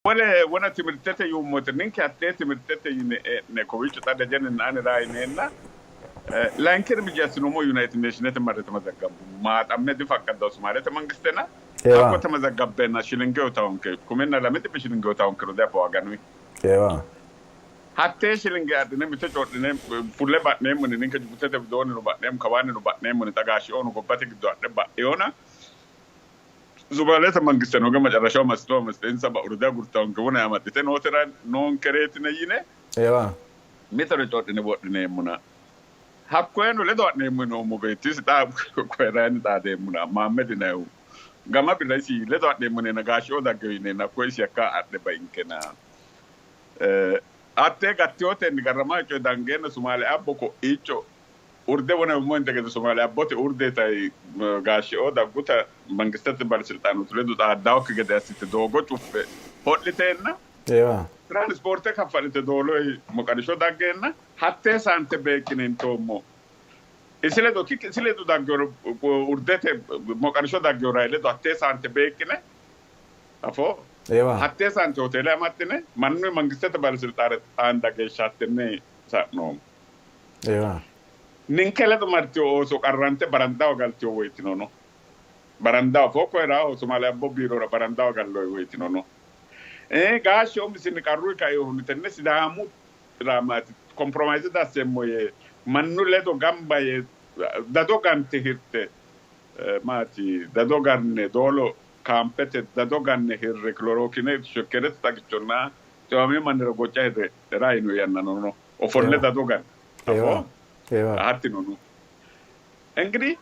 Wole wona timirtete yuummote ninke hattee timirtete yine e'ne kowiicho xa Dejenenna ani raa yineenna layinki irmija assinoommo United Nationete marre temazaggabbu maaxamme difaqqaddawo Sumaalete mangistena hakko temazaggabbenna shilinge uytawonke kuminna lame xibbe shilinge uytawonke rode afo aganui. Hattee shilinge adhine mite codhine fulle ba'neemmoni ninke Jibutete widoonnino ba'neemmo kawaannino ba'neemmoni xa gaashshioono gobbate giddo adhe ba'eyona Somaalete mangisteno gama macarashaho massitowa massite insa ba'uro diagurtawonke wona amaxxite nootera noonkereetine yine mitore codhine wodhineemmona hakkoyeno ledo ha'neemmo yinoommo beetti isi xa koyraanni xaadeemmona Maammed yinayihu gama birra isi ledo ha'neemmo yineenna gaashshi'o daggeyo yineenna hakkoye isi hakka adhe bainkena hattee gattiyotenni garramaho coye dangeenna Sumaale abbo ko'iicho urde wona yummointe gede Somaale abbote urde tay gaashsheoo dagguta mangistete balesilxaanootu ledo xaaddawokki gede assite doogo cuffe ho'liteenna tiranispoorte kaffalite dooloyi Moqadisho daggeenna hattee saante beeqqine intoommo. Isi ledo kikki isi ledo daggewore urdete Moqadisho daggewora ledo hattee saante beeqqine afoo hattee saante hoteele amaxxine mannu mangistete balesilxaane xaanda geeshsha hattenne sa'noommo. Ninke ledo martino ooso qarrante barandaho galtino woyitino no. Barandaho fokko hee'raho Somaale abbo biirora barandaho galloyi woyitino no. Gaashshe umisinni qarruyi kainohunni tenne Sidaamu diraamaati compromise dasseemmo yee mannu ledo gamba yee dado gante hirte maati dado ganne doolo kaampete dado ganne hirre kilorookine shekkerete xagichonna xiwamino mannira gocca hirre raino yannano no. Ofolle dado ganne afoo hattino no. Engidi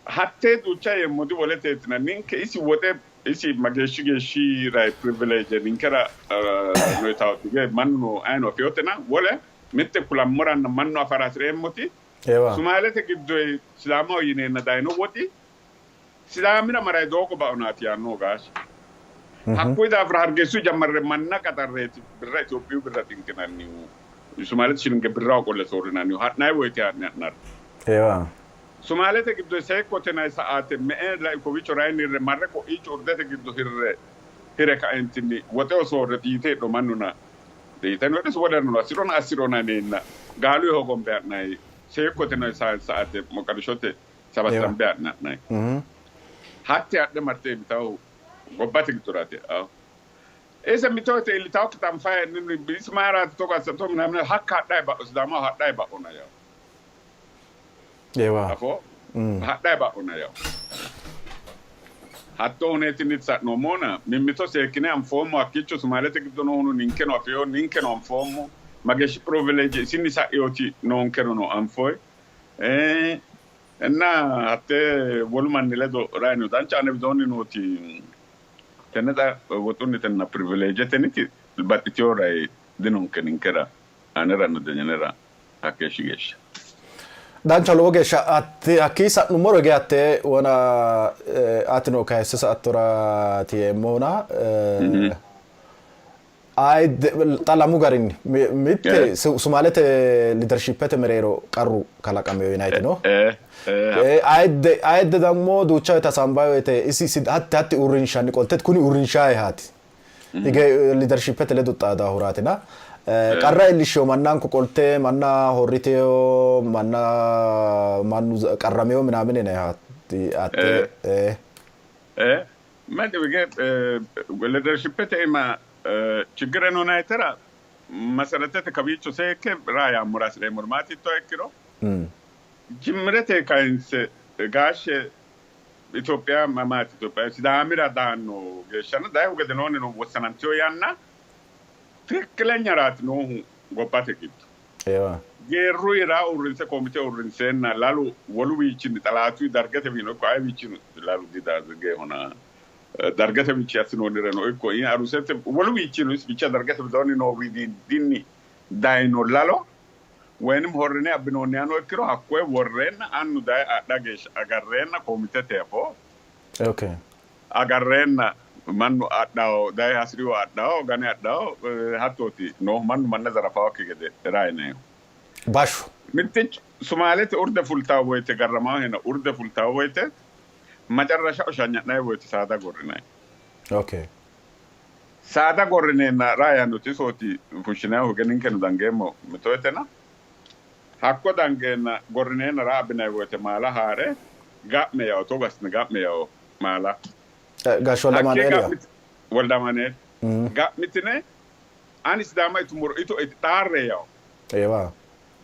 hattee duucha yeemmoti woleteetina ninke isi woxe isi mageeshshi geeshshi rai privilege ninkera noyitaoti mannu ayino afiyotena wole mitte kulammoranna mannu afara hasireemmoti Sumaalete giddoyi Sidaamaho yineenna dayino woxi Sidaamira maray doogo baonaati yaannohu gaashe. Hakkuyi daafira Hargeessu jammarre manna qaxarreeti birra Itophiyu birra xinqinannihu. Sumaalete shilinge birraho qolle soorrinannihu ha'nayi woyte ha'ne ha'nara. Sumaalete giddo seekkote nay sa'aate me'e lai kowiicho rayinni hirre marre ko'iicho urdete giddo hirre hire kaentinni woxeho soorre xiite hidho mannuna xiiteno hidhisi wolerano assi'rona assi'rona yineenna gaaluyi hogombe ha'nayi seekkote nay sa'aate Moqadishote sabassanbe ha'ne ha'nayi. Hatte hadhe marte iillitahu gobbate giddoraati e'ahu. Ise mito woyte iillitahokki xanfayi hee'nenni isi mayiraati togo assattohu minamina hakka hadhayi ba'o Sidaamaho hadhayi ba'ona yawo. Afoo hadhayi ba'ona yawo. Hatto huneetinni sa'noommona mimmito seekkine anfoommo hakkiicho Sumaalete giddo noohuno ninkeno afeyo ninkeno anfoommo mageeshshi privilege isinni sa'iyoti noonkerono anfoyi. Inna hattee wolu manni ledo raino dancha ane widoonni nooti tenne xa woxunnitenna privileejeteniti baxxitino rayi dinonke ninkera aneranna Dejenera hakkeeshshi geeshsha. Dancha lowo geeshsha hakkii sa'nummoro hige hatte wona atino kayisse sa''attoraati yeemmohuna Xa lamu garinni mitte Sumaalete lidershippete mereero qarru kalaqamino yinayiti no. Ayidde dammo duucha woyte hasaambayi woyte isi hatti hatti uurrinshanni qolte kuni uurrinshayihaati. Hige lidershippete ledo xaadaahuraatina. Qarra iillishsheyo mannanko qolte manna horriteyo manna mannu qarrameyo minaamin yinayi hatte. Medi wige leadershipete iima chiggire no nayitera masaratete kawiicho seekke raa yaammora hasi'reemmori maati yittoha ikkiro jimmirete kayinse gaashshe Itophiya maati Itophiya Sidaamira daanno geeshshana dayihu gedenoonnino wossanantino yanna tikikilenyaraati noohu gobbate giddo. Geerruyira uurrinse komite uurrinseenna lalu woluwiichinni xalaatuyi dargetewiino ikko ayewiichino lalu didargehona dargetewiichi assinoonnireno ikko arusete woluwiichino isi bicha dargete widoonni noo widiidinni dayino lalo woyinim horrine abbinoonnihano ikkiro hakkoye worreenna annu daye adha geeshsha agarreenna komitete afoo agarreenna mannu adhawo daye hasirihu adhawo gane adhawo hattooti noohu mannu manna zarafawokki gede rayineehu. Bashsho. Mittichu Sumaalete urde fultawo woyte garramawo hena urde fultawo woyte macarrasha oshanya'nayi woyte saada gorrinayi. Saada gorrineenna raa yaannoti isooti fushshinannihu, hige ninkeno dangeemmo mito woytena. Hakko dangeenna gorrineenna raa abbinanni woyte maala haa're ga'me yawo, togo assine ga'me yawo maala. Gash Woldamaanueel yawo. Woldamaanueel. Ga'mitine ani Sidaama itummoro ito iti xaarre yawo. Eewa.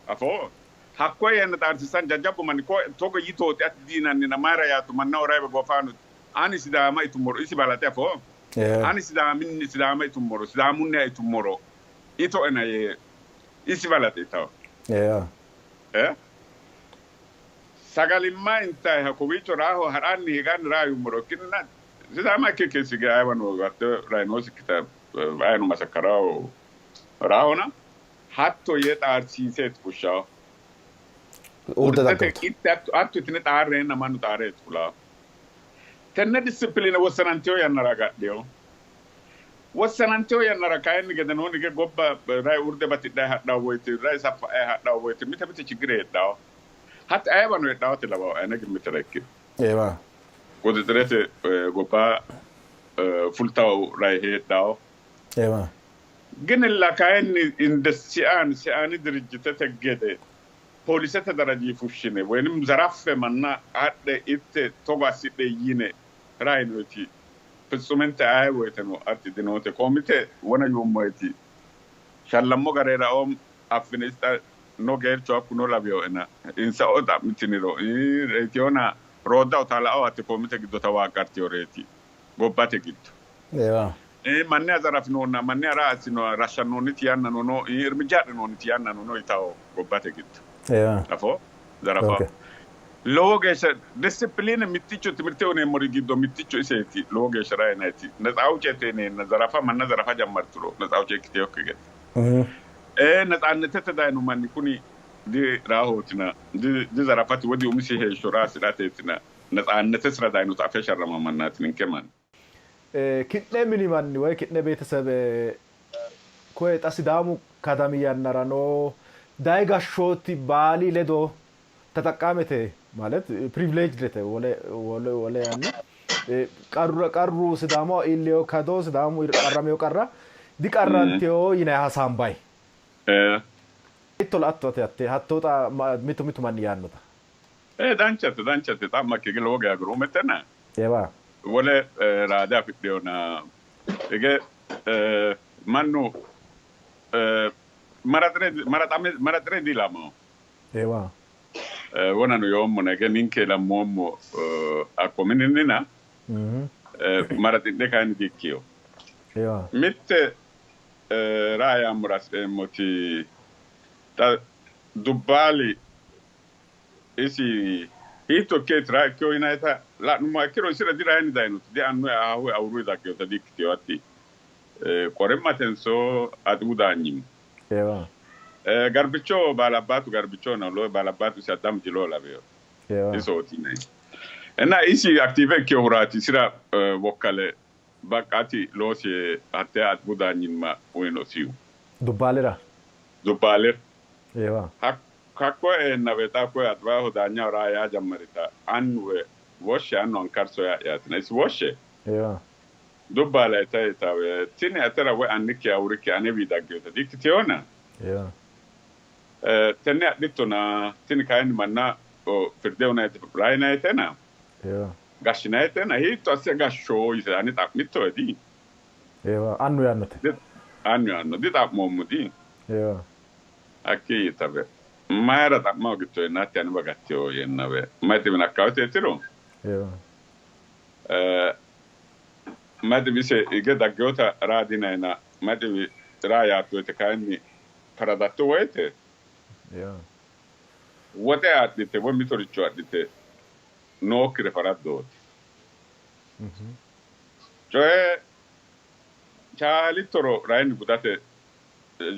Afoo? Hakkoye yanna xaarsiisanni jajjabbu manni ko togo yitooti ati diinannina mayra yaatto mannaho raywe gofaano ani Sidaama itummoro isi balaxe afoo? Ani Sidaaminni Sidaama itummoro Sidaamunniha itummoro itoena yee isi balaxe itawo. Eh? Sagalimma intayiha kowiicho raaho ha'ranni higanni raa yummoro ikkinnina Sidaama ikke keessi aywano hatte rainosikkita ayino masakkarawo raahona. Hatto yee xaarsiiseeti fushshawo. Urde Urdete daggawto. itte hatto hatto yitine xaarreenna mannu xaareeti fulawo. Tenne dissipiliine wossanantino yannara agadhino. Wossanantino yannara kayinni gedenoonni hige gobba rayi urde batidhayi hadhawo woyte, rayi saffa'ayi hadhawo woyte mite mite chiggire heedhawo. Hatti ayewano heedhawote lawawo ane gimmitera ikkiro. Eewa. Quxixirete gobba fultawo rayi heedhawo. Eewa. Ginilla kayinni inde siaan siaani dirijjitete gede poolisete daraji fushshine woyinim zaraffe manna adhe itte togo assidhe yine rainoyti fitsumente aye woyteno atti dinoote komite wona yuummoyti shallammo gareraoo affine isxa no geercho hakku no lawinoena insao xa'mitiniro reytiyona roodda otaala'o hatte komite giddo tawaaqartiyoreeti gobbate giddo. Eewa. Manniha zarafinoonna manniha raa assinoha rashshannoonniti yannano no, irmijja adhinoonniti yannano no yitawo gobbate giddo. Afoo? Zarafa. Lowo geeshsha disipiliine mitticho timirte uneemmori giddo mitticho iseeti lowo geeshsha raa yinayiti. Netsa awucete yineenna zarafa manna zarafa jammarturo netsa awuce ikkiteyokki gede. Netsaannetete dayino manni kuni di raahootina, di zarafate woy di umisi heeshsho raa hasi'rateetina netsaannetesira dayinota afe sharrama mannaati ninke manni. Ki'ne mini manni woy ki'ne beetesebe koye xa Sidaamu katami yannara noo dayi gashshooti baali ledo tataqqamete ማለት privileged wole wole wole yanna qarru qarru Sidaamaho iilleyo kado Sidaamu qarrameyo qarra diqarranteyo yinay hasaambay. Hiitto la''atto ati hatte hattoo xa mitu mitu manni yaannota? Ee, danchate, danchate. Xa'makki hige lowo geya gurumetena. Eewa. Wole raade afidhinona. Hige mannu maraxire maraxame maraxire diilamano. Eewa. Wonano yoommona hige ninke ilammoommo hakko mininnina maraxidhe kayinni diikkino. Eewa. Mitte raa yaammora hasi'reemmoti xa Dubbaali isi hiitto ikkeeti raa ikkeyo yinayita la'nummoha ikkiro isira dirayinni dayinoti diannuyi ahaahuyi awuruyi daggeyota diikkiteyo hatti qorimmatenso adiwu daanyimma. Eewa. Garbicho baalabbaatu garbicho no lo baalabbaatu isi addamu jilo laweyo Eewa. isooti yinay. Enna isi aktiive ikkeyohuraati isira wokkale baqqati loosi hatte adiwu daanyimma uyinosihu. Dubbaalira. Dubbaalira. Eewa. Hakko eennawe xa koye Adiwaho daanyaho raa yaa jammarita annuwe woshshe annu ankarso yaa'yaatina isi woshshe Eewa. Dubbaala ita itawe tini atera woy annikki awurikki anewii daggewota diikkiteyona Eewa. Tenne adhittona tini kayinni manna firde uyinayite raa yinayitena Eewa. gashshinayitena hiitto asse gashsho yite ane xa'mittoe di? Eewa annu yaannote. Annu yaanno dixa'moommo di? Eewa. Hakkii yitawe mayira xa'ma hogitto yeenna hatti anewa gattiyo yeennawe mayi xiwino hakkawoteetiro Eewa. Mayi xiwi ise hige daggewota raa dinayina mayi xiwi raa yaatto woyte kayinni faradatto woyte Eewa. woxe adhite woy mitoricho adhite nookkire faraddooti. Coye chaalittoro rayinni gudate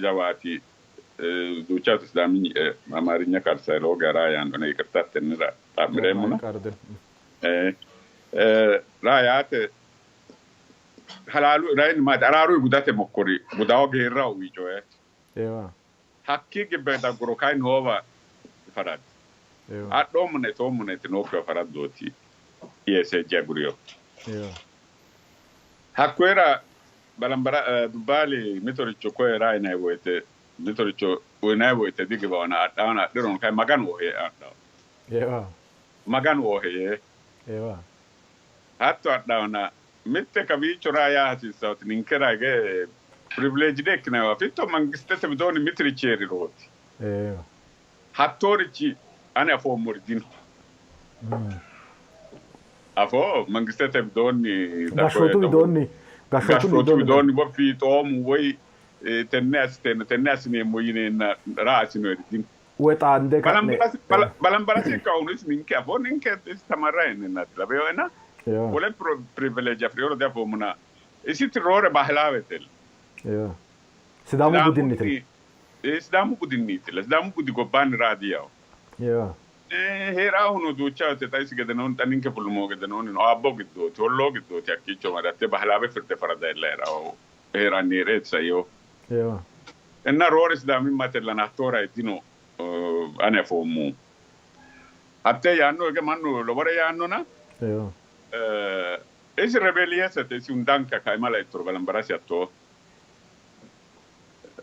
jawaati duucha Sidaaminyi Amaarinya karsayi lowo geya raa yaannoena yiqirta tennera xa'mireemmona. Raa yaate halaalu rayinni maati araaruyi gudate mokkori gudawo geerraho uyi coye. Hakkii gibbe dagguro kayinni hoowa faradi. Adhoommona itoommona yite nookkiwa faraddooti yee seejje aguriyo. Hakkuyira Balambara Dubbaali mitoricho koye raa yinanni woyte mitoricho uyinanni woyte digiwaona adhaona adhirono kay Maganu oohe yee adhawo. Maganu oohe yee. Hatto adhaona mitte kawiicho raa yaa hasiissawoti ninkera hige privilege ikkinanniwa afitto mangistete widoonni mitirichi heerirooti. Hattoorichi ane afoommori dino. Afoo mangistete widoonni gashshootu widoonni gashshootu widoonni woy fiixoomu woy tenne assiteenna tenne assineemmo yineenna raa assinoeri dino. Woy xaande ka'ne Balambarasi ikkahuno isi ninke afoo ninke isi tamarra hee'neennaati laweyoena wole privilege afi'rinoro diafoommona isiti roore bahilaawetella. Sidaamu budinnitilla. Sidaamu budinniitilla. Sidaamu budi gobbaanni raa diyawo. Hee'raahuno duucha woyte xa isi gedenoonni xa ninke fullumo gedenoonni no aabbo giddooti holloo giddooti hakkiicho mare bahlaawe firde faradayilla hee'raahu hee'ranni hee'reeti saiyo. Inna roore sidaamimmatella hattoora dino ane afoommo. Hatte yaanno hige mannu lowore yaannona isi rebelliyeesete isi hundanka kaima laittoro balambarasi hattoo.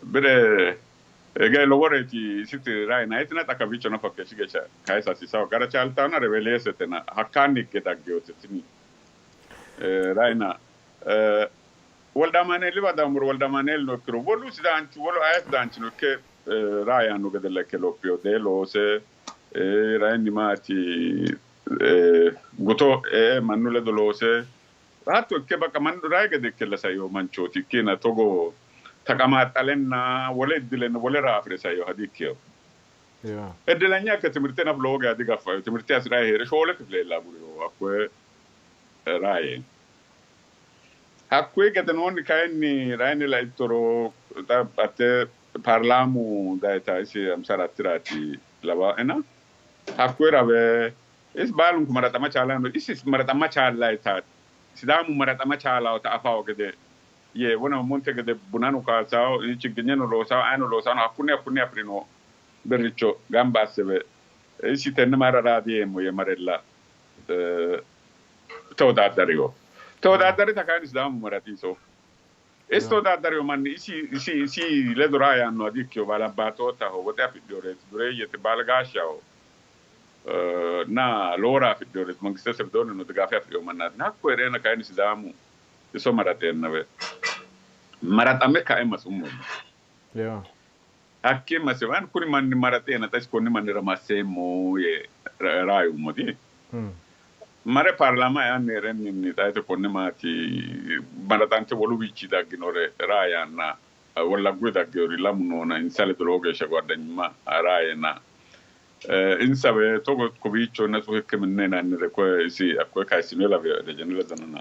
Bire hige loworeeti isiti rainaayitina xa kawiicho nafa keeshshi geeshsha kayisa hasiisawo gara chaaltaana rebelliyeesetena hakkaanni higge daggeyote tini raina Woldamaaneeliwa daammoro Woldamaaneelino ikkiro wolu sidaanchi wolu aye sidaanchino ikke raa yaanno gedella ikke lophiyo dee loose rainni maati guto ee mannu ledo loose hatto ikke baqa mannu rai gede ikkella saiyo manchooti ikkina togo taqamaaxxalenna wole iddilenna wole raa afire saiyo hadi ikkiyo. Eddelanya ikke timirte nafu lowo geya digaffayo timirte hasi'rayi hee're 4 kifile illa aguriyo hakkoye raaye. Hakkuyi gedenoonni kayinni rayinni laittoro xa hatte paarlaamu dayita isi amsarattiraati lawaena hakkuyi rawe isi baalunku maraxama chaalano isi maraxama chaallayita Sidaamu maraxama chaalawota afawo gede yee wona monte gede bunano kaasawo chigginyeno loosawo ayino loosano hakkunni hakkunni afirino birricho gamba assewe isi tenne mayra raadiyeemmo yee marella tewodaaddariyo. Tewodaadarita kayinni Sidaamu maraxiiso. Isi tewodaaddariyo manni isi isi isi ledo raa yaannoha di''ikkiyo baalabaatootaho woxe afidhiyoreeti dureeyyete baalgaashshaho na lowore afidhiyoreeti mangistete widoonni no digaafe afidhiyo mannaati. Hakko hee'reenna kayinni Sidaamu iso maraxeennawe maraxame kae masummo. Hakkii masewan kuni manni maraxeena xa isi konni mannira masseemmo yee raayummoti. Mare paarlaama eanni hee'renninni xaayite konne maati maraxante woluwiichi dagginore raa yaanna Wollagguyi daggeyori lamu noona insa ledo lowo geeshsha gwaddanyimma raayena insawe togo kowiicho netsu hikkiminna yinannire koye isi hakkoye kayissino laweyo Dejene ledonona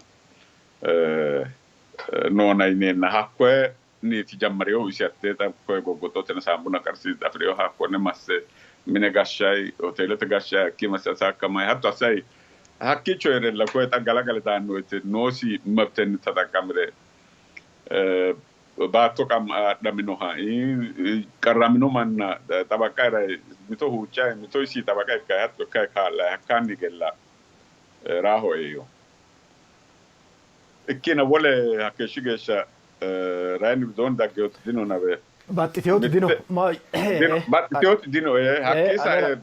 noona yineenna hakkoye niiti jammarinohu isi hattee xa koye goggoxxotena saambuna qarsi afi'rinoha hakkonne masse mine gashshayi hoteelete gashshayi hakkii masse asaakkamay hatto assayi hakkiicho hee'rella koye xa galagale daanno woyte noosi mabtenni tadaqqamire baatto adhaminoha qarramino manna xabaqqa hee'ray mito huuccayi mito isi xabaqa ikkayi hatto ikkayi kaa'layi hakkaanni higella raaho eio. Ikkina wole hakkeeshshi geeshsha rayinni widoonni daggeoti dino nawe. Baxxiteoti dino. Dino baxxiteoti dino hakkii sae.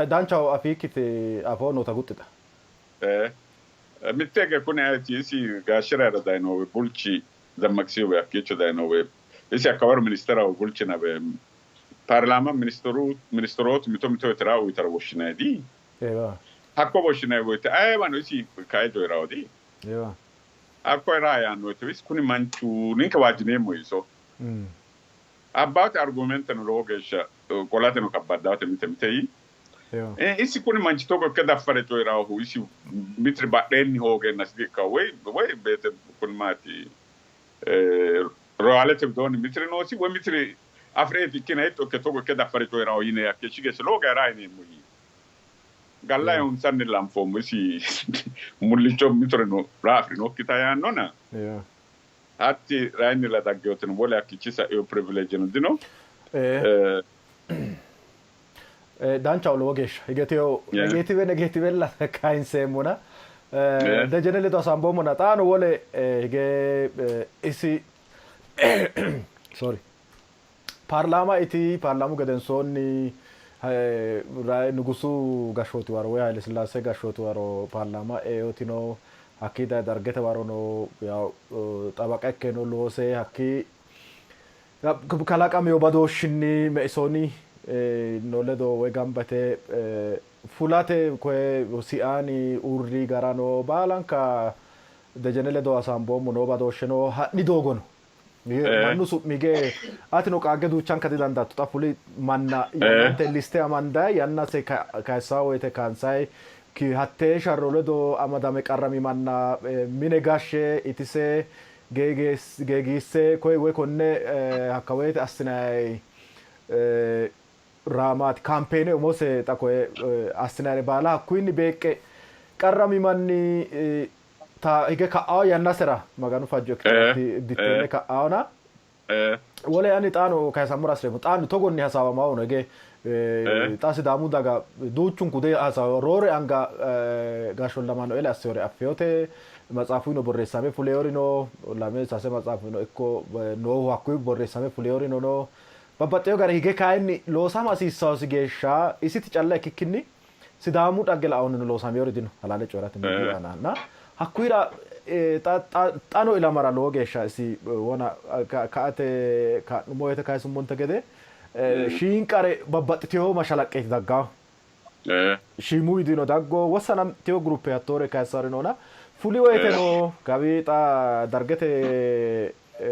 Danchaho afiikkiti afoo noota guxxita. Mitte hige kuni ayeti isi gaashshirara dayinowe Bulchi Dammaqsiyowe hakkiicho dayinowe isi hakkawaro ministeraho Bulchi nawe paarlaama ministerootu mito mito tiraa uyitara woshshinayidi. Hakko woshshinay woyte ayewano isi kae coyi'rawodi. Hakko raa yaanno woyte isi kuni manchu ninke waajjineemmo iso. Abbaate argumenteno lowo geeshsha qolateno kabbaddaate mite mite yii. Isi kuni manchi togo ikke daffare coyi'rahu isi mitiri badheenni hoogeennasi di''ikkanno woy woy beete kuni maati royaalete widoonni mitiri noosi woy mitiri afi'reeti ikkina hiitto ikke togo ikke daffare coyi'raho yine hakkeeshshi geeshsha lowo geya raa yineemmo yii. Galla eonsanni lanfoommo isi mullicho mitoreno raa afi'rinokkita yaannona. Hatti rayinnilla daggeyotino wole hakkiichi sa'ino privileejeno dino. Danchaho lowo geeshsha higeteyo negetive negetivella kayinseemmona. Dejene ledo hasaamboommona xaano wole hige isi sorry paarlaama iti paarlaamu gedensoonni nugusu gashshooti waro woy Haile Sillaase gashshooti waro paarlaama eotino, hakkii daye Dargete warono yaw xabaqa ikkeno loose hakkii kalaqamino badooshshinni Meisooni no ledo woy gamba yite fulate koye siaani uurri garano baalanka Dejene ledo hasaamboommo, noo badooshsheno ha'ni doogono mannu su'mi hige atino qaagge duuchanka didandaatto, xa fuli manna yannante liste amandayi yannase kayissaa woyte kaansayi hattee sharro ledo amadame qarrami manna mine gashshe itise geegiisse koye woy konne hakka woyte assinayi raamaati kaampeyine umose xa koye assinayre baala hakkuyinni beeqqe qarrami manni ta hige ka'ao yannasera Maganu fajjo ikkitino dittenne ka'aona wole ani xaano kayisammora hasireemmo, xaano togonni hasaawamaono hige xa Sidaamu daga duuchunku de hasaawa roore anga Gaashsholla Maanueeli asseyore affeyote matsaafuno borreessame fuleyorino lame sase matsaafuno ikko noohu hakkuyi borreessame fuleyorino no, babbaxxeyo gari hige kayinni loosama hasiissaosi geeshsha isiti calla ikkikkinni Sidaamu dhagge la'ahunni loosameyori dino halaale coyi'rate miidiyu aana na hakkuyira xano ilamara lowo geeshsha isi wona ka''ate ka'nummo woyte kayisummonte gede shiinqare babbaxxiteyo mashalaqqeeti daggawo shiimu widino daggo wossanamteyo guruppe hattoore kayissawori noona fuli woyteno kawi xa Dargete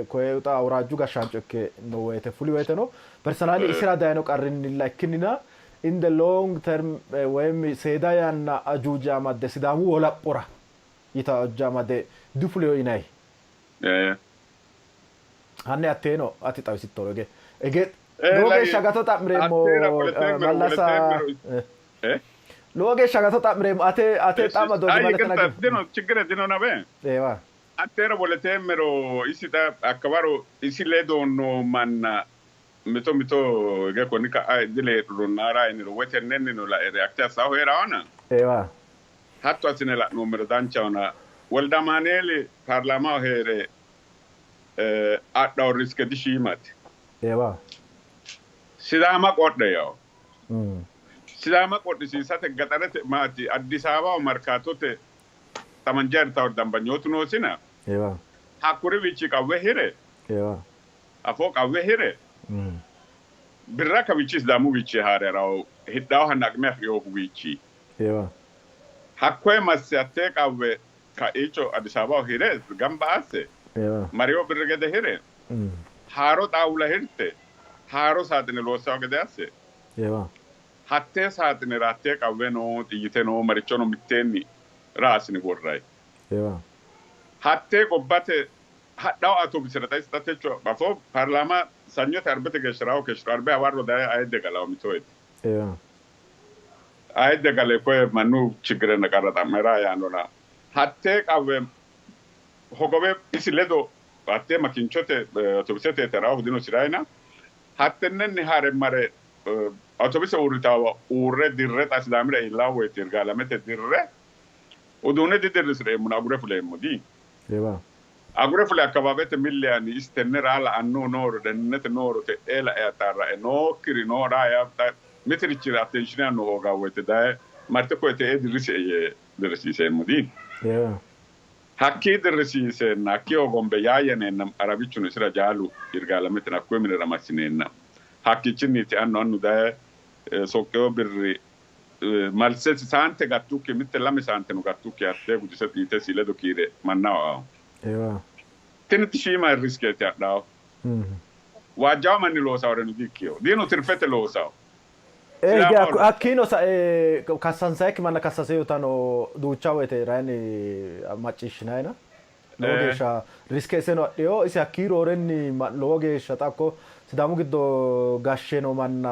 koye xa awuraajju gashshaancho ikke no woyte fuli woyteno personally isira dayino qarrinnilla ikkinnina in the long term woyim seeda yanna ajuuja amadde Sidaamu wolaphora yita ajuuja amade difulino yinayi. Hanni atteeno ati xawisittoro ege ege lowo geeshsha gato xa'mireemmo Mallasa lowo geeshsha gato xa'mireemmo ate ate xa'ma doogimale tana dino chiggire dino nabe ewa Atteera woleteemmero isi xa hakkawaro isi ledo noo manna mito mito hige konni ka'a dileedhuronna ra yiniro woy tennennino lae react assahu hee'rawana. Eewa. Hatto assine la'noommero danchahona. Woldamaaneeli paarlaamaho hee're adhawo riske dishiimate. Eewa. Sidaama qodhe yawo. Sidaama qodhisiisate gaxarete maati Addis Ababaho Markaatote xamanja hirtawori dambanyootu noosina. Eewa. Hakkuriwiichi qawwe hire. Eewa. Afoo qawwe hire. Birra kawiichi Sidaamuwiichi haa're harawo hidhawohanna aqime afi'rinohuwiichi. Eewa. Hakkoye masse hattee qawwe kaiicho Addis Ababaho hire gamba asse. Eewa. Mariyo birri gede hire. Haaro xaawula hirte haaro saaxine loossawo gede asse. Eewa. Hattee saaxinera hattee qawwe no, xiyyite no, marichono mitteenni raasini worrayi. Eewa. Hattee gobbate hadhawo autobusera xa isi xa techo afoo paarlaama sanyote arbete geeshsha raho keeshshiro arbe hawarro daye ayidde galawo mito woyte. Eewa. Ayidde gale koye mannu chiggirenna qarra xa'mera yaannona hattee qawwe hogowe isi ledo hattee makinchote autobusete tarawo dinosi rayina hattennenni haare mare autobuse uurritaawa uurre dirre xa Sidaamira iillawo woyte Yirgaalamete dirre uduunne didirrisireemmona agure fuleemmo di. Eewa. Agure fule akkawaawete milli yaanni isi tenne raa la'annohu nooro dennete nooro te'ee lae axxaarrae nookkiri noo raa yaa xa mitirichira attention aanno hoogaa woyte daye marte koye te'ee dirrisie yee dirrisiiseemmo di. Eewa. Hakkii dirrisiiseenna hakkii hogombe yaa yeneenna Arabichuno isira jaalu Yirgaalamete hakkuyi minira massineenna hakkiichinniiti annu annu daye soqqeyo birri malse saante gattukki mitte lame saanteno gattukki hattee gudise xiitesi ledo kiire mannaho aawo. Eewa. Tini shiima riskeeti adhawo. Waajjawo manni loosaworeno di''ikkino. Diinu tirfete loosawo. Sidaamaho Hakkiino sae kassansayikki manna kassaseyotano duucha woyte rayini macciishshinayina lowo geeshsha riske iseno adhiyo isi hakkii roorenni lowo geeshsha xa hakko Sidaamu giddo gashshe noo manna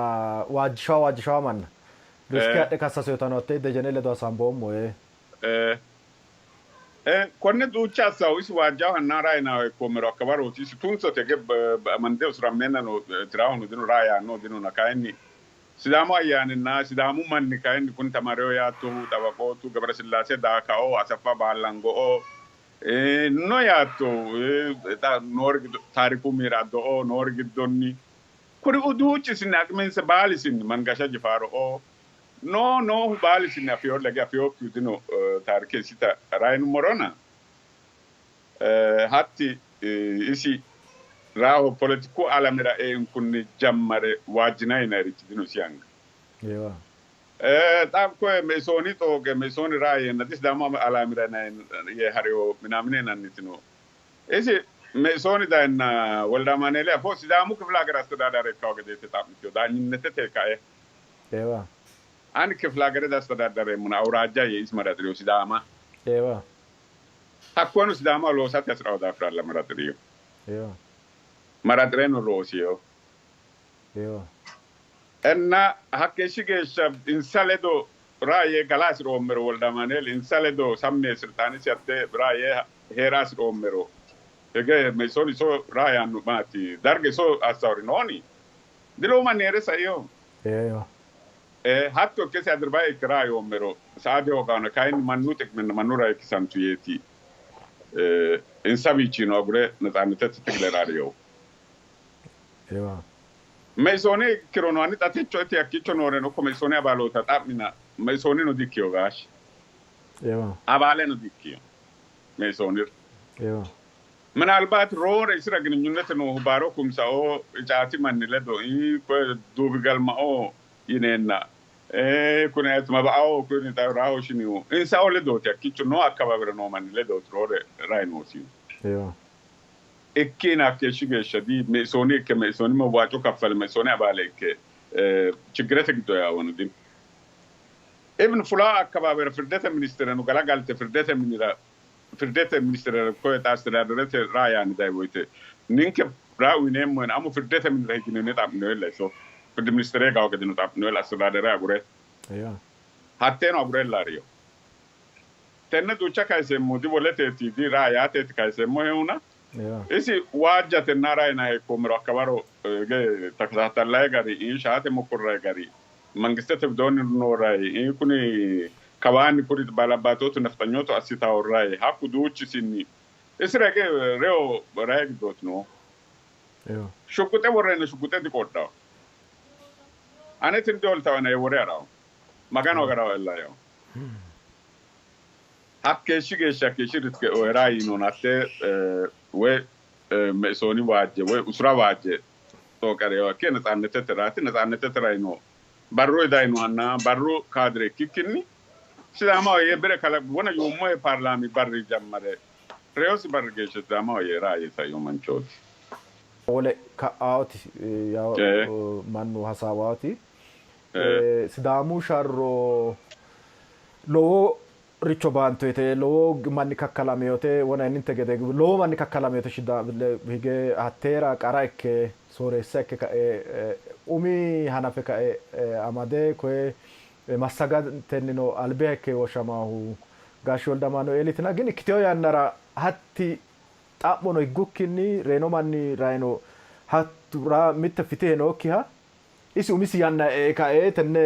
waajjishawa waajjishawa manna riske adhe kassaseyotano hatte Dejene ledo hasaamboommo. Konne duucha assawo isi waajjawo rayinawo ikkoommero hakkawarooti isi tunsote ge amande usurammeenna no tirahuno dino raa yaanno dinona kayinni Sidaamu ayyaaninna Sidaamu manni kayinni kuni Tamarewo yaattohu, Xawaqootu, Gebresillaase Daakao, Asaffa Baallango'o no yaatto noori giddo Taariku Miiraddo'o noori giddonni kuri uduuchisinni aqiminsa baalisinni Mangasha Jifaaro'o no noohu baalisinni afiyo lage afiyokkihu dino taarike isita rayinummorona hatti isi raaho poletiku alamera einkunni jammare waajjinayi yinayirichi dino isi anga. Xa koye Meisooni xooqe Meisooni raa yeenna disidaamu alamira yee hariyo minaamine yinanniti no. Isi Meisooni dayinna Wolde Amaanueeli afoo Sidaamu kifile hagere astedadaare ikkawo gedeete xa'mitiyo daanyinnetete kae. Ani kifile hagere diastedadareemmona awuraajja yee isi maraxiriyo Sidaama. Hakkono Sidaama loosate hasi'rawo daafiralla maraxiriyo. Maraxireno loosiyo. Enna hakkeeshshi geeshsha insa ledo raa yee gala hasi'roommero Wolde Amaanueeli insa ledo sammi yee silxaanesi hatte raa yee hee'ra hasi'roommero hige Meisooni iso raa yaanno maati? Darge iso assawori nooni? Dilowo manni hee're saino. Hatto ikke isi adirbaye ikke raa yoommero saa dihoogaona, kayinni mannu xiqmenna mannu rayi kisantu yeeti insawiichino agure netsaannetete tigile raariyohu. Meisooni ikkirono ani xa techo eti hakkiicho nooreno ikko Meisooni abaaloota xa'mina Meisoonino di''ikkiyo gaashshe. Abaaleno di''ikkiyo Meisoonira. Minaalbaati roore isira gininyunnete noohu Baaro Kumsao Icaati manni ledo koye Duubi Galmao yineenna kuni ayeti Maba'ao kuni Raaho Shinihu insao ledooti hakkiicho noo akkababira noo manni ledooti roore rayi noosihu. Ikkina hakkeeshshi geeshsha di Meisooni ikke Meisooni mewwaaco kaffale Meisooni abaale ikke chiggirete giddo yaawano dino. Ibn fulaa akkabaabera firdete ministereno galagalte firdete minira firdete ministerera koye xa astedaaderete raa yaanni dayi woyte ninke raa uyineemmohena amo firdete minira higino yine xa'minoyella iso firdi ministere gawo gedeno xa'minoyella astedadere agure hatteeno agurella hariyo. Tenne duucha kayiseemmohu di woleteeti di raa yaateeti kayiseemmohehuna isi waajjatenna raa yinanniha ikkoommero hakkawaro hige takataatallayi gari shaate mokkorrayi gari mangistete widoonni noo rayi kuni kawaanni kuri baalabbaatootu nafxanyootu assitawo rayi hakku duuchisinni isira hige reyo rayi giddooti noohu. Shuquxe worreenna shuquxe diqodhawo. Ane tini dioltawana yee wore ha'rawo. Maganu agarawo ella yawo. Hakkeeshshi geeshsha hakkeeshshi riske oera yiinona hatte woy Meisooni waajje woy usura waajje xooqe reyo ikke netsaannetete raati. Netsaannetete rayino barru dayinohanna barru kaadire ikkikkinni Sidaamaho yee bire kalaq wona yuummohe paarlaami barri jammare reyosi barri geeshsha Sidaamaho yee raa yee saino manchooti. Wole ka'aoti yawo mannu hasaawaoti Sidaamu sharro lowo richo baantoyite lowo manni kakkalaminote wona inninte gede lowo manni kakkalaminote hige hatteera qara ikke sooreessa ikke kae umi hanafe kae amade koye massagatennino albiha ikke woshshamaahu Gaashshi Wolde Amaanueeliitina gin ikkiteyo yannara hatti xa'mono higgukkinni reyino manni rayino hattura mitte fitihe nookkiha isi umisi yanna e''e kae tenne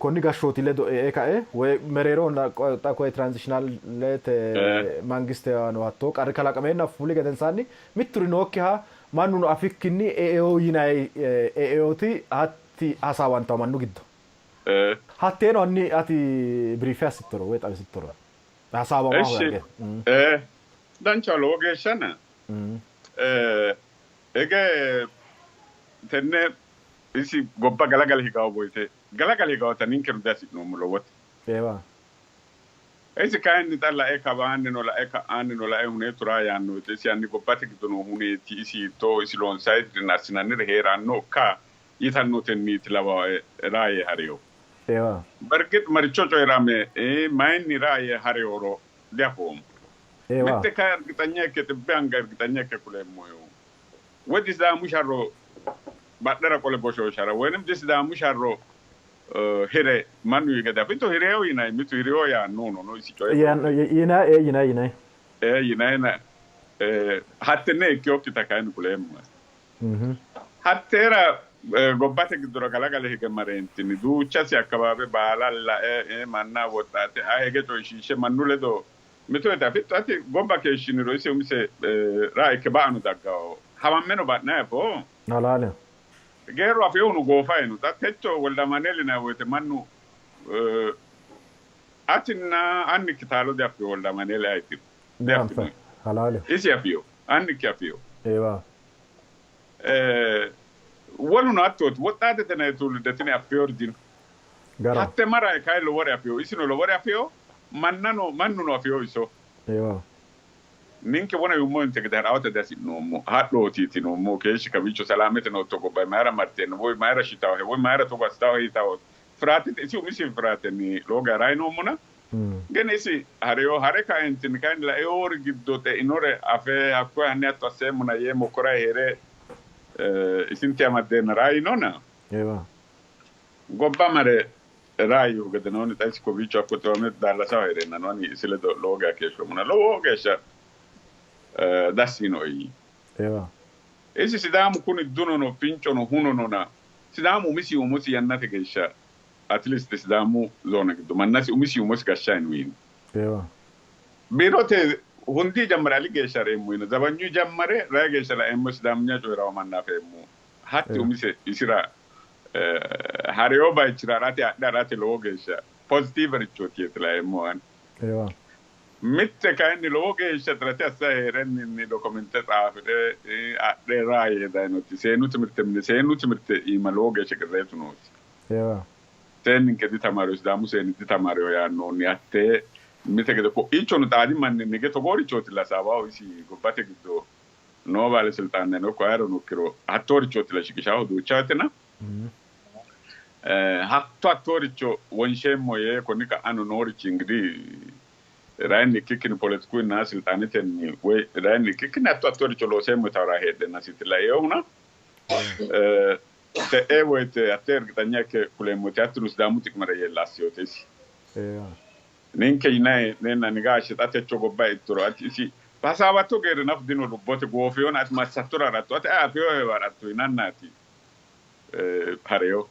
konni gashshooti ledo e''e kae woy mereeroho xa koye transitionalete mangiste no hattoo qarri kalaqameenna fuli gedensaanni mitturi nookkiha mannuno afikkinni e'eo yinanni e'eoti hatti hasaawantawo mannu giddo. Hatteeno hanni ati briife assittoro woy xawisittoro hasaawamaho Eshi yage. Danchaho lowo geeshshana. Hige tenne isi gobba galagale higawo woyte galagale higawota ninkeno dihasi'noommo lowote. Eewa. Isi kayinni xa lae kawaannino lae ka'aannino lae huneetu raa yaanno woyte isi hanni gobbate giddo noo huneeti isi hiittooho isi loonsayiririnna assinanniri hee'rannokka yitannotenniiti lawae raa yee harinohu. Eewa. Bergix maricho coyi'rame mayinni raa yee harinoro diafoommo. Eewa. Mitte kayi ergixanya ikke xibbe anga ergixanya ikke kuleemmohehu woy disidaamu sharro badhera qole goshooshara woynim disidaamu sharro hire mannu yii gede afitto hireyo yinay mitu hireyo yaannohuno no isi coye Yinay ee yinay yinay. Ee yinayna hattenne ikkinokkita kayinni kuleemmohe. Hatteera Gobbate giddora galagale hige mareentinni duuchasi akkabaabe baala lae manna woxxaate a hige coyishiishe mannu ledo mito woyte afitto ati gobba keeshshiniro ise umise raa ikke ba'ano daggawo hawammeno ba'nayi afoo. Halaaleho. Geerru afinohuno goofayi no. Xa techo Woldamaaneeli yinanni woyte mannu atinna annikki taalo diaffino Woldamaaneeli ayetiro. Diaffino. Halaaleho. Isi afino. Annikki afino. Eewa. Woluno hattooti. Woxxaatete yinanni tuulidde tini affinori dino. Garaho. Hatte marayi kayi lowore afino. Isino lowore afino. Mannano mannuno afino iso. Eewa. Ninke wona yuummohente gede ha'rawate dihasi'noommo. Hadhooti yitinoommo. Keeshshi kawiicho salaamete nootto gobba mayira marteenno woy mayira shitawohe woy mayira togo assitawohe yitawo firaatete isi umisi firaatenni lowo geya rainommona. Gini isi ha'reyo ha're kaentinni kayinni laeori giddo xeinore afe hakkoye hanni hatto asseemmona yee mokkorayi hee're isinti amaddeenna rainona. Eewa. Gobba mare Rayihu gedenoonni xa isi kowiicho hakko xiwame daallasaho hee'reennano ani isi ledo lowo geya keeshshoommona lowo geeshsha dassi yiinoe yii. Eewa. Isi Sidaamu kuni dunono fincono hunonona Sidaamu umisi umosi yannate geeshsha at least Sidaamu zoone giddo mannasi umisi umosi gashshanni no yiino. Eewa. Biirote hundii jammare ali geeshsha reemmo yiino. Zabanyu jammare rayi geeshsha laeemmo Sidaamunya coyi'rawo manna afeemmo. Hatti umise isira hareyo bayichira ha'rate adhe ha'rate lowo geeshsha positive richooti yee laeemmo ani. Eewa. Mitte kayinni lowo geeshsha xirate assa hee'renninni dokomente xaafire adhe raa yee dayinoti seenu timirte mine seenu timirte iima lowo geeshsha qirreetu nooti. Eewa. Seenninke ditamaariyo Sidaamu seenni ditamaariyo yaannoonni hattee mite gede ko'iichono xaadi manninni hige togoorichooti lasaawaho isi gobbate giddo noo baalesilxaanneno ikko ayeerano ikkiro hattoorichootilla shiqishaahu duucha woytena hatto hattooricho wonsheemmo yee konni ka'ano noorichi ingidihi rayinni ikkikkinni poletikuinna silxaanetenni woy rayinni ikkikkinni hatto hattooricho looseemmo yitawora heedhennasiiti laeehuna te'ee woyte hattee ergixanya ikke kuleemmoti hattino Sidaamu xiqimera yee lassiyote isi. Ninke yinanni hee'neennanni gaashshe xa techo gobba eittoro ati isi hasaawatto geerri nafu dino lubbote goofiyona ati massattora haratto ati ayi afeyohewa haratto yinannaati hareyo.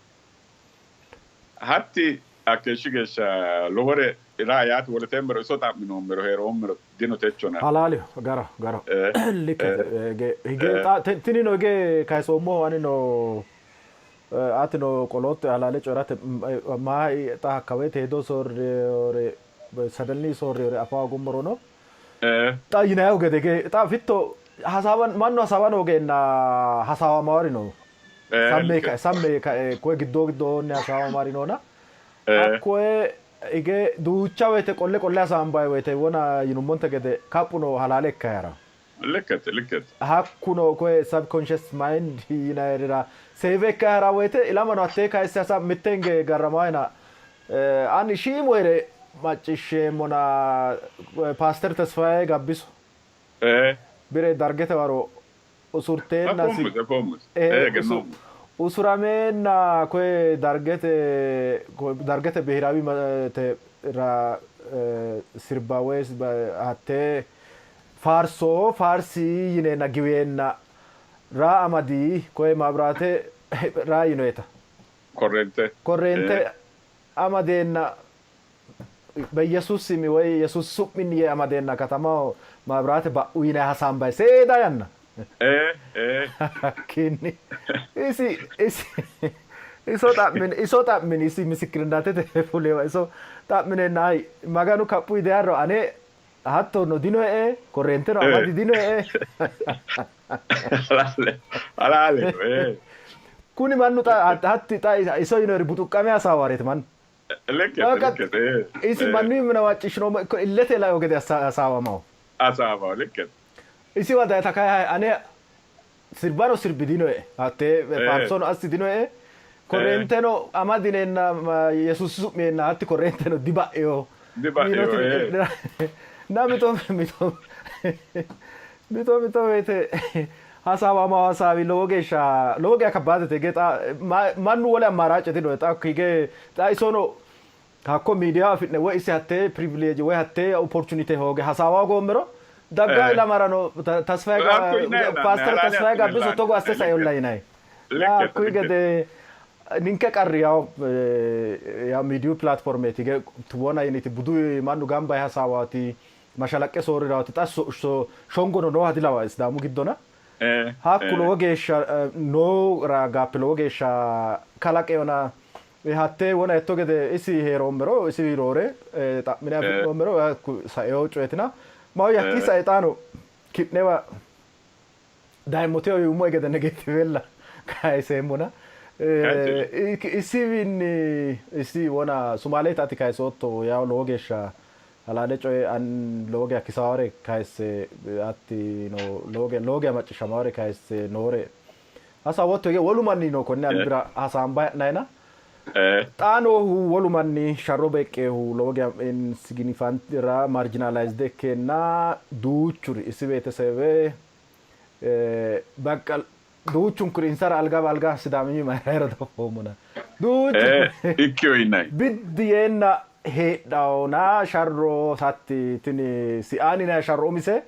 Hatti hakkeeshshi geeshsha lowore raa yaate woleteemmero iso xa'minoommero hee'roommero dino techona. Halaaleho garaho garaho likkete hige xa tinino hige kayisoommohu anino Atino qoloottoe halaale coyi'rate maa xa hakkawoyite hedo soorriore suddenly soorriore afa hoogummorono xa yinayihu gede xa fitto hasaawa mannu hasaawa hoogeenna hasaawamawari no. Samme kae samme kae koye giddoo giddoonni hasaawamawari noona hakkoye hige duucha woyite qolle qolle hasaambayi woyite wona yinummonte gede kaphuno halaale ikkayi ha'ranno. Likkete, likkete. Hakkuno koye subconscious mind yinayirira save ikkayi ha'ra woyite ilamano hattee kayisse hasa mitte hinge garramaayina ani shiimu hee're macciishsheemmona Paaster Tesfaye Gabbiso bire Dargete waro usurteennasi Afoommosi, afoommosi. Egennoommo. usurameenna koye Dargete Dargete bihiraawi ra sirba woy hattee Faarso faarsi yineenna giweenna raa amadi koye maabiraate raa yinoeta. Korreente. Korreente amadeenna beyyesuus simi woy Yesuusi su'minni yee amadeenna katamaho maabiraate ba'u yinanni hasaambayi seeda yanna. Hakkiinni isi isi iso xa'mini iso xa'mini isi misikirinatete fulewa iso xa'mineenna hayi Maganu kaphu idearro ane Hattono dinoe, korreenteno amadi dinoe. Halaale, halaaleho, ee. Kuni mannu xa hatti xa iso yinoeri buxuqqame hasaawareeti mannu. Lekkete, Baqa lekkete, ee, isi ee. mannu mina macciishshinoommo ikko illete laino gede hasaawamaho. Hasaawaho, lekkete. Isiwa dayita kayi ane sirbano sirbi dinoe, hattee Ee. faarsono assi dinoe, korreenteno amadineenna Yesuusi su'mienna hatti korreenteno diba'ino Diba'ino, yiinoti ee. na mito mito mito mito woyite hasaawama hasaawi lowo geeshsha lowo geeshsha kabbaadete hige xa mannu wole ammaaraace dinoe xa hige xa isono Hakko miidiya afi'ne woy isi hattee privilege woy hattee opportunity hooge hasaawa hoogoommero dagga ilamarano Tasfaye Hakko yinayilla, Paaster halaale Tasfaye assine Gabbiso togo asse la'nanni. saeolla yinay. Hakkuyi gede ninke qarri yaw yaw miidiyu platformeeti wona yiniti budu mannu gamba yee hasaawaati mashalaqqe soorriraati xa shongono nooha dilawa Sidaamu giddona. Hakku lowo geeshsha noo gaappe lowo geeshsha kalaqeyona hatte wona etto gede isi heeroommero isi roore xa'mine afi'noommero hakku saeo coyetina maahoyye hakkii sae xaano ki'newa dayimmoteho yuummo gede negetivella kayiseemmona isiwiinni isi wona Sumaalete ati kayisootto yawo lowo geeshsha halaale coye an lowo geya kisaawore kayisse hatti no lowo geya lowo geya macciishshamawore kayisse noore hasaawotto hige wolu manni no konne albira hasaamba hee'nayina xaa noohu wolu manni sharro beeqqeehu lowo geya insignificant marginalized ikkeenna duuchuri isi beetesebe baqqa duuchunkuri insara alga alga Sidaaminyu mayira dafoommona duuchu Ikkiyo yinay. Biddi yeenna heedhawona sharro satti tini siaanina sharro umise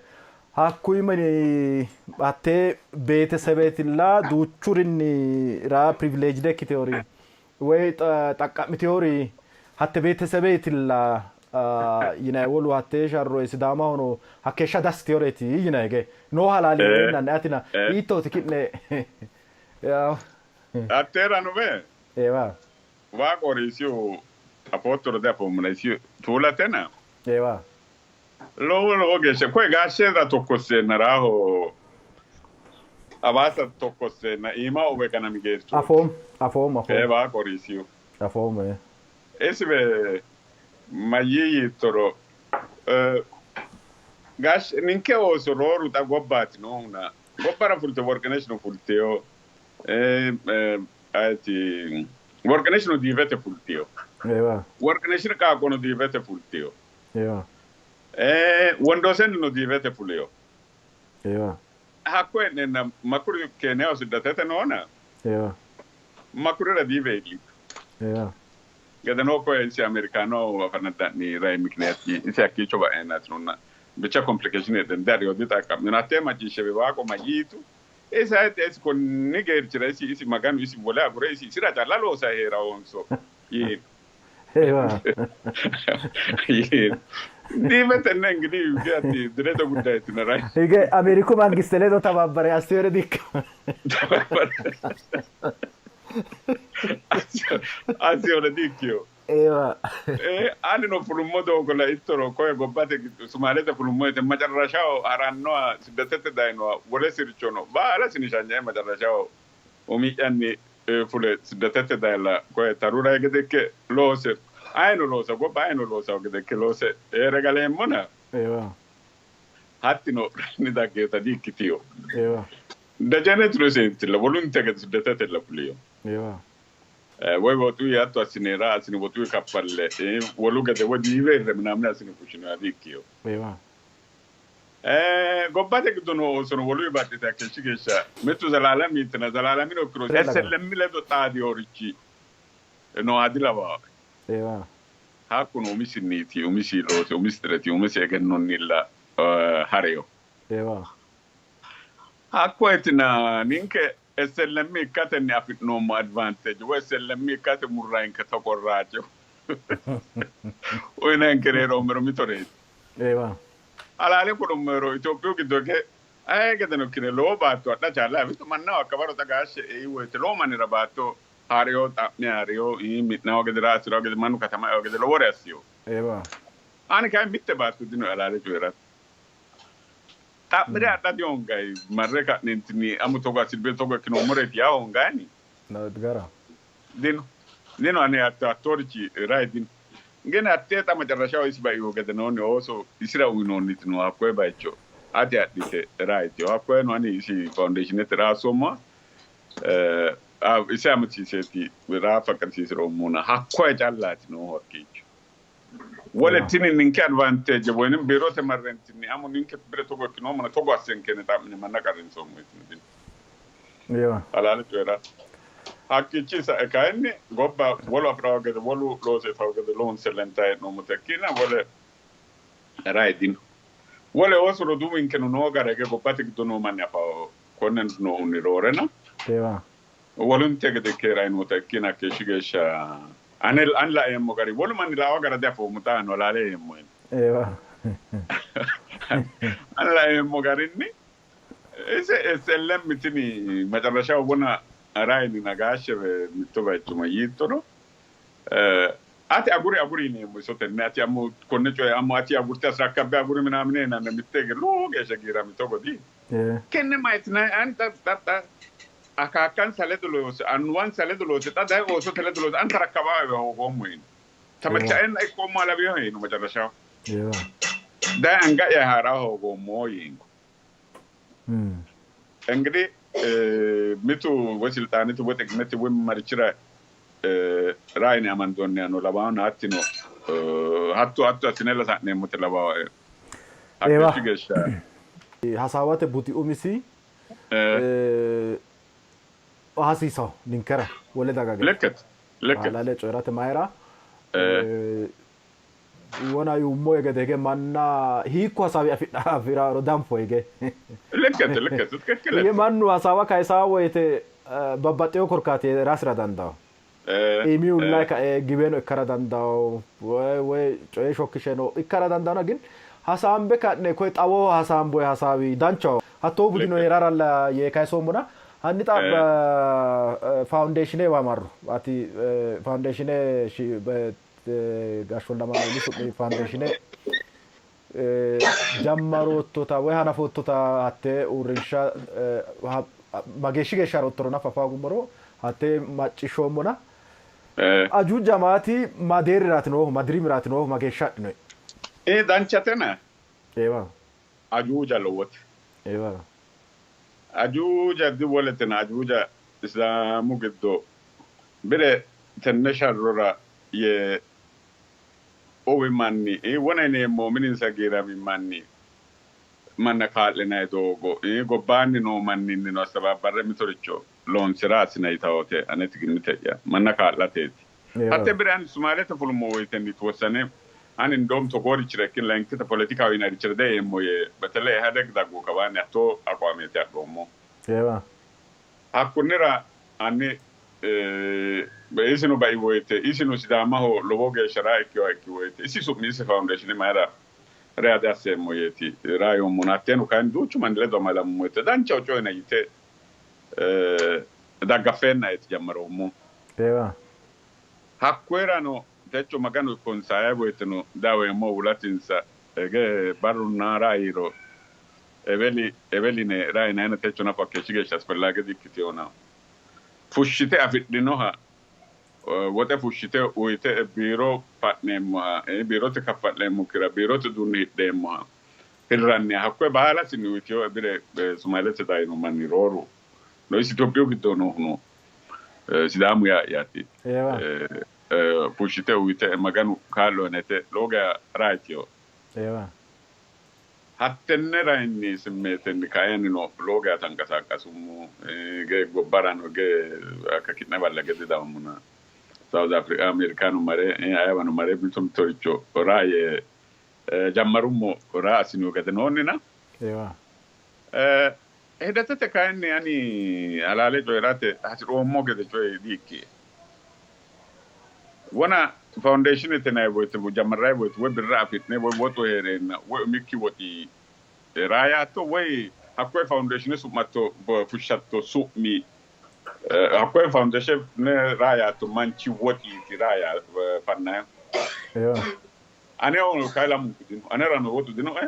hakkuyi mini hattee beetesebeetilla duuchurinni ra privileged ikkiteori woy xaqqa'miteori hatte beetesebeetilla yinay wolu hattee sharro Sidaamahono hakkeeshsha dassiteoreeti yinay ge noo halaali hee'nanni atina hiittooti ki'ne Hatteerano be eewa waa qoriisiyo afoottoro diafoommona isi tuulatena eewa lowo lowo geeshsha koye gaashsheera tokkosseenna raaho Hawaasa tokkosseenna iima uwe ganami geerchooti. Afoom afoom afoom Ee waa qoriisiyo afoom Isiwe mayyii yiittoro gaashshe ninke ooso rooru xa gobbaati noohuna gobbara fulte Worqineshino fulteyo ayeti Worqineshino diivete fulteyo eewa Worqineshino qaaqqono diivete fulteyo eewa Wondosennino diivete fuleyo eewa hakko hee'neenna makuri Keeniyaho siddatete noona eewa makurira diive iillitu eewa gedeno koye isi Amerikano afanada'ni rai mikiniyaati isi hakkiicho ba'eennaati noonna bicha complication heedhen dariyo dixaqqa'mino hattee macciishshewe waaqo mayyiitu isi ayidde isi konni geerchira isi isi Maganu isi wole agure isi isira calla loosayi hee'rawonso yiino eewa yiino diive tenne ingidi ati direto guddaayitina rai hige Ameeriku mangiste ledo tababbare assiyore dikka assiyore diikkiyo eewa anino fulummo doogo laittoro koye gobbate giddo Sumaalete fulummo yite macarrashaho harannoha siddatete dayinoha wole sirchono baala sinishanyae macarrashaho umi'yanni fule siddatete dayla koye tarura gede ikke loose ayino loosa gobba ayino loosawo gede ikke loose heere galeemmona eewa hattino ni daggeeta diikkitiyo eewa dajanetino seentilla wolunte gede siddatetella fuliyo eewa woy woxuyi hatto assinera assine woxuyi kaffalle wolu gede woy diive minamine assine fushshinoha diikkiyo eewa gobbate giddo noo oosono woluyi baxxite hakkeeshshi geeshsha mittu Zalaalamiitina Zalaalamino ikkiro SLM ledo xaadiyorichi nooha dilawaae eewa hakkuno umisinniiti umisi loose umisi direti umisi egennonnilla hareyo eewa hakkoetina ninke SLM ikkatenni afi'noommo advantage woy SLM ikkate murrayinke toqorraaco uyinanke hee'roommero mitoreeti eewa halaale ku'lummero Itophiyu giddo ke aye gedeno ikkine lowo baatto adha chaalla mittu mannaho akkabaro xa gaashshe ei woyte lowo mannira baatto haariyo xa'me haariyo mi'nawo gede raasirawo gede mannu katama eo gede lowore assiyo eewa ani kayi mitte baatto dino halaale coyi'rate xa'mire adha dihongayi marre ka'neentinni amu togo assirbe togo ikkinoommoreeti yaa hongayni gara dino dino ani hattoorichi rai dino gene hattee xa macarrashaho isi baiho gedenoonni ooso isira uyinoonniti no hakkoye bayicho ati adhite raayitiyo hakkoyeno ani isi foundationete raassoommoha ise amadisiiseeti raa faqqadisiisirommona hakkoye callaati noohu hakkiicho wole tini ninke advantage woynim biirote marrentinni amu ninke bire togo ikkinoommona togo assenkene xa'mine manna qarrinsoommo yitino dino eewa halaale coyi'ra hakkiichi sae kayinni gobba wolu afi'rawo gede wolu loose itawo gede loonse lentaa hee'noommote ikkina wole rai dino wole ooso roduuwinkeno noo gara hige gobbate giddo noo manni afawo konne noohunni roorena eewa Wolunte gede keerainota ikkina keeshshi geeshsha ane an laeemmo gari wolu manni laawa gara diafoommo xaano halaale yeemmo. An laeemmo garinni ise SLM tini macarrashaho wona rayini nagaashshe mitto bayicho mayyiittoro ati aguri aguri yineemmo iso tenne ati ammo konne coye ammo ati agurte asirakkabbe aguri minaamine yinanna mitte hige lowo geeshsha giirami togo di kenne mayitinay an xa xa akaakkansa ledo loose annuwansa ledo loose xa daye oosote ledo loose an tarakkabaawe hoogoommo yino tamachaenna ikkoommo alawiho yino macarrashaho daye anga'ya haara hoogoommo yiino. እንግዲህ mitu woy silxaanete woy xiqimete woy marichira raayine amandoonni lawaano hattino hatto hatto assine sa'neemmote lawaao hakkeeshshi geeshsha hasaawate budi umisi hasiisawo ninkera wole daga gede lekkete lekkete halaale coyi'rate mayira wona yuummo gede hige manna hiikku hasaawi afidha afiraaro danfo hige lekkete lekkete hige ትክክል mannu hasaawa kayisaa woyite babbaxxewo korkaati heerasira dandawo iimihunna kae giweeno ikkara dandawo woy coye shokkisheno ikkara dandawo gin hasaambe ka'ne koye xawoho hasaamboye hasaawi danchaho hattoo budino lekkete heeraralla yee kayisoommona hanni xa faawundeeshine waamarro ati faawundeeshine gashshollamaani su'mi faawundeeshine jammaroottota woy hanafoottota hattee uurrinsha mageeshshi geeshsha haroottoro nafa faagummoro hattee macciishshoommona ajuuja maati ma deerriraati noohu ma dirimiraati noohu mageeshsha adhinoe danchatena eewa ajuuja lowote eewa ajuuja diwoletena ajuuja islaamu giddo bire tenne sharrora ye uwi manni wona yineemmo mininsa giirami manni manna kaa'linayi doogo gobbaanni noo manninnino astabaabarre mitoricho loonsira assinayi tawote aneti gimmite'ya manna kaa'lateeti. eewa Hatte bire ani Sumaalete fulummo woyitenni towossane ani indoom togoorichira ikkin layinkita poletikaho yinarichira deeemmo yee በተለይ ኢህአዴግ daggu kawaanni hattoo aqwaameeti adhoommo. eewa Hakkunnira ani isino bai woyite isino Sidaamaho lowo geeshsha raa ikkiwa ikki woyite isi su'mi isi faawundeeshine mayira rea diasseemmo yeeti raa yoommona hatteeno kayinni duuchu manni ledo amalammo woyite danchaho coyina yite daggafeennaeti jammaroommo. eewa Hakkuyrano techo Maganu ikkonsa aye woyiteno daweemmo wulatinsa ege barrunna raayiro eweli eweline raayinayina techo nafa hakkeeshshi geeshsha asfellage dikkiteyoona fushshite afidhinoha woxe fushshite uyite biiro fa'neemmoha biirote kaffa'leemmokkira biirote uduunne hidheemmoha hirranniha hakkoye baalasinni uyiteyo bire Sumaalete dayino manni rooru no isi Itophiyu giddo noohuno Sidaamu yaa'yaati eewa fushshite uyite Maganu kaa'lo henete lowo geya raayitiyo eewa hattenne rayinni simmeetenni kaenino lowo geya tanqasaqqasummo ge gobbarano ge akka ki'ne balla gede dawummuna South Africa Ameerikaano mare ayewano mare mito mitoricho raaye jammarummo raa assinihu gede noonnina eewa hidhatete kayinni ani halaale coyi'rate hasi'roommo gede coyi diikki wona foundationete nayi woyte jammarrayi woyte woy birra afi'ne woy woxu hee'reenna woy umikki woxi raayaatto woy hakkoye foundatione su'matto fushshatto su'mi hakkoye foundatione raayaatto manchi woxiiti raaya fannayo eewa aneho kayi lamunku dino anerano woxu dinoe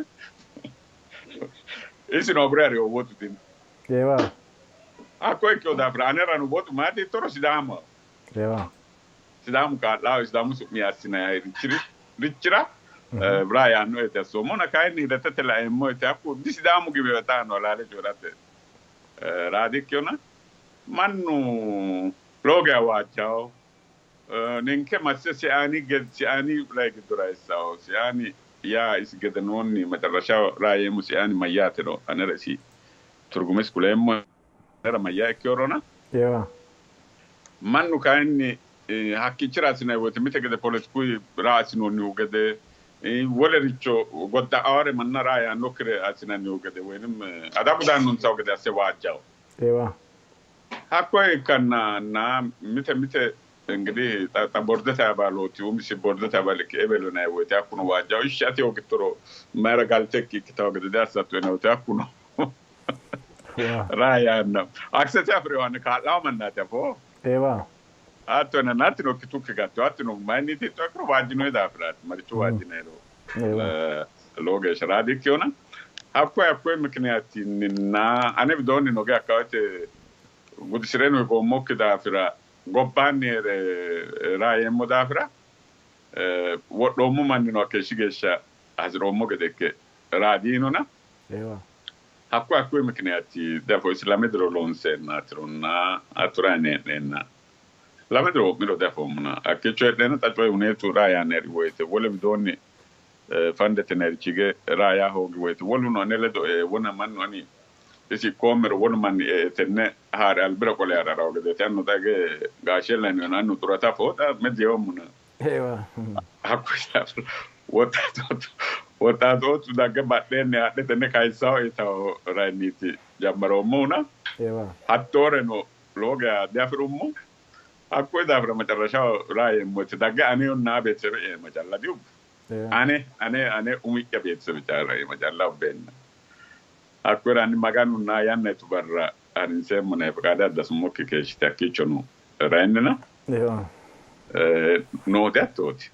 isino agure ariho woxu dino eewa hakkoye ikkeyo daafira anerano woxu maati ittoro Sidaamaho eewa Sidaamu kaa'laaho Sidaamu su'mi assinayi richira raa yaannoete assoommona kayinni hidhatete laeemmo hakku di Sidaamu giwewe xaano halaale coyi'rate raa dikkeyona mannu lowo geya waajjawo ninke masse siaani siaani rayi giddora eessawo siaani yaa isi gedenoonni macarrashaho raa yeemmo siaani mayyaatero anera isi turgumes kuleemmo anera mayyaa ikkeyorona eewa mannu kayinni hakkiichira assinanni woyte mite gede poletiku raa assinoonnihu gede wolericho godda'aare manna raa yaannokkire assinannihu gede woynim adagu daannonsahu gede asse waajjawo eewa Hakkoye ikkanna na mite mite እንግዲህ xa bordete abaalooti umisi bordete abaal ikke ebelo yinanni woyte hakkuno waajjaho ishshi ati hoogittoro mayra galtekki ikkitawo gede diassatto yinanni woyte hakkuno raa yaanno. Aksete afi'rino anni kaa'lawo mannaati afoo. Eewa. Hatto yinanna hattino ikkitukki gatto hattino mayinniiti hiitto ikkiro waajjinoyi daafiraati maricho waajjinayiro lowo geeshsha raa dikkinona. Hakkoye hakkoye mikiniyatinninna ane widoonni noge hakkawoyte gudisi'reno higoommokki daafira gobbaanni hee're raa yeemmo daafira wodhoommo mannino hakkeeshshi geeshsha hasi'roommo gede ikke raa diinona. Hakkuyi hakkuyi mikiniyaati diafo isi lame diro loonseennatironna hatto raa yine hee'neenna lame diro wo'miro diafoommona hakkiicho heedheenna xa coyi huneetu raa yaanni ha'ri woyte wole widoonni fandete yinayirichi hige raa yaa hoogi woyte woluno ane ledo e''e wona mannu ani isi ikkoommero wolu manni e''e tenne haa're albira qole ha'rarawo gedeeti annu xa hige gaashella yinayona annu xurata afoo xa meddi yoommona hakkuyi daafira woxaatootu dagge badheenni hadhe tenne kayissawo yitawo rayinniiti jammaroommohuna hattooreno lowo geya diafi'rummo. Hakkuyi daafira macarrashaho raa yeemmo woyte dagge anehunna beetesebe eema calla diubbu. Ane ane ane umi'ya beetesebe calla eema calla ubbeenna. Hakkuyira ani Maganunna yanna yitu barra harinseemmona yee feqaade addasummokki keeshshite hakkiichono rayinnina nooti hattooti.